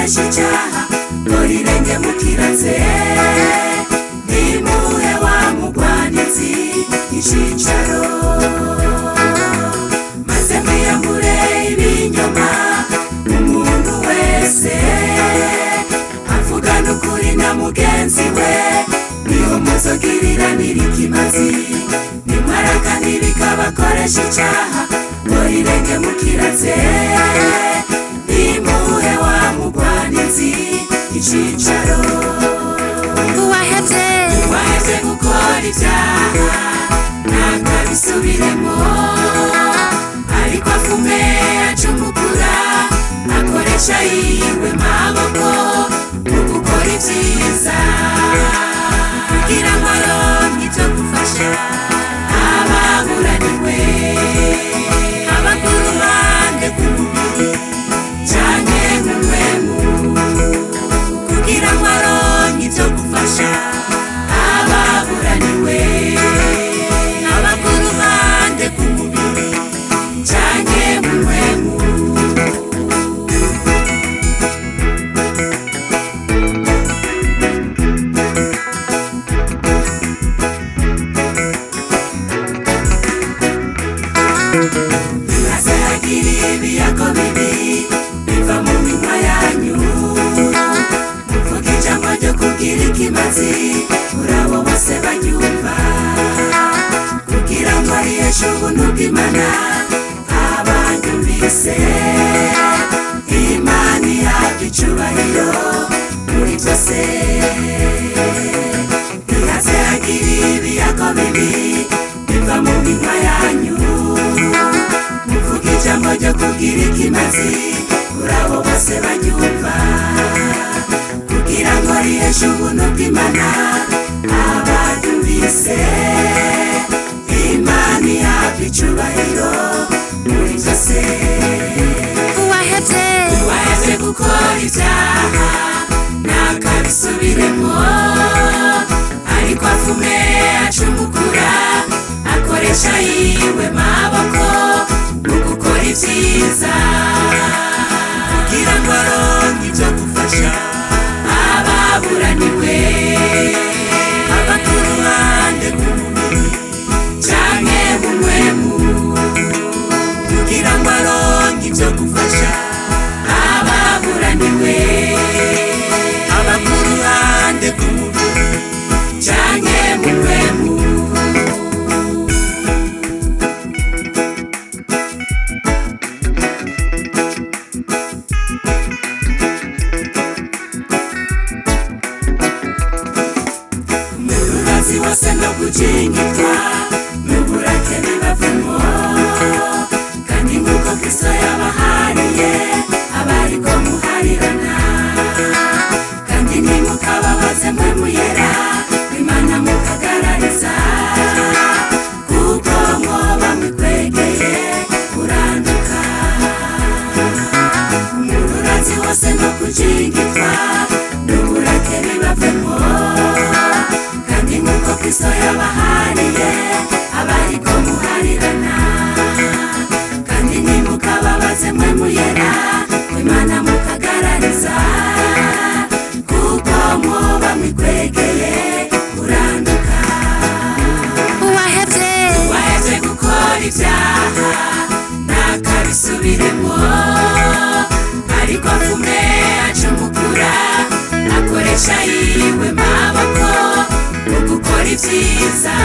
bikabakoresha icyaha ngo rirenge mukiratse. Nimuhe wa mugwanizi icicaro, maze mwiyambure ibinyoma. Umuntu wese avugana ukuri na mugenzi we, niho muzogiriranira ikimazi. Nimwarakana bikabakoresha icyaha ngo rirenge mukiratse. Nimuhe wa mugwanizi icicaro. Uwahevye Waheze gukora ibyaha ntakabisubiremo, ariko afume acumukura, akoresha yiwe maboko mu gukora ibyiza, kugira ngo aronke icyo gufasha ababuraniwe, haba ku ruhande rw'umubiri canke mu mpwemu, kugira ngo aronke ivyo gufasha ababuraniwe, haba ku ruhande rw'umubiri canke mu mpwemu. Ntihazagire ibiyago bibi biva mu minwa yanyu. Muvuge ijambo ryo kugira ikimazi kuri abo bose banyumva, kugira ngo riheshe ubuntu bw'Imana abanyumvise. Imana ihabwa icubahiro muri byose. Ntihazagire ibiyago bibi biva mu minwa yanyu. Muvuge ijambo ryo kugira ikimazi kuri abo bose banyumva, kugira ngo riheshe ubuntu bw'Imana abaryumvise. Imana ihabwa icubahiro muri byose. Uwahevye Waheze gukora ibyaha ntakabisubiremo, ariko afume acumukura, akoresha yiwe maboko mu gukora ibyiza, kugira ngo aronke ibyo gufasha ababuraniwe, haba ku ruhande rw'umubiri canke mu mpwemu, kugira ngo aronke ibyo gufasha ababuraniwe, haba ku ruhande rw'umubiri canke mu mpwemu. Umurazi wose no gujingitwa n'uburake bibavemo, kandi nk'uko Kristo yabahariye, abariko muharirana. Kandi ntimukababaze mwe muyera Imana mukagarariza, kuko mwoba mwikwegeye kuranduka. Umurazi wose no kujingitwa n'uburake bibavemo, kandi nk'uko Kristo yabahariye, abariko muharirana. Kandi ntimukababaze mwe muyera Imana mukagarariza, kuko mwoba mwikwegeye kuranduka. Uwahevye Waheze gukora ibyaha ntakabisubiremo, ariko afume acumukura, akoresha yiwe maboko mu gukora ibyiza,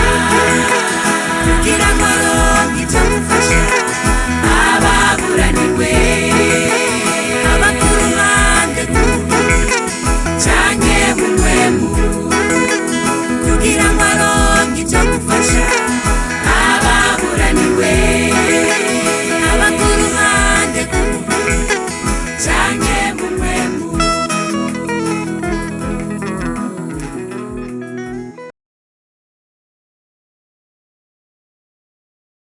kugira ngo aronke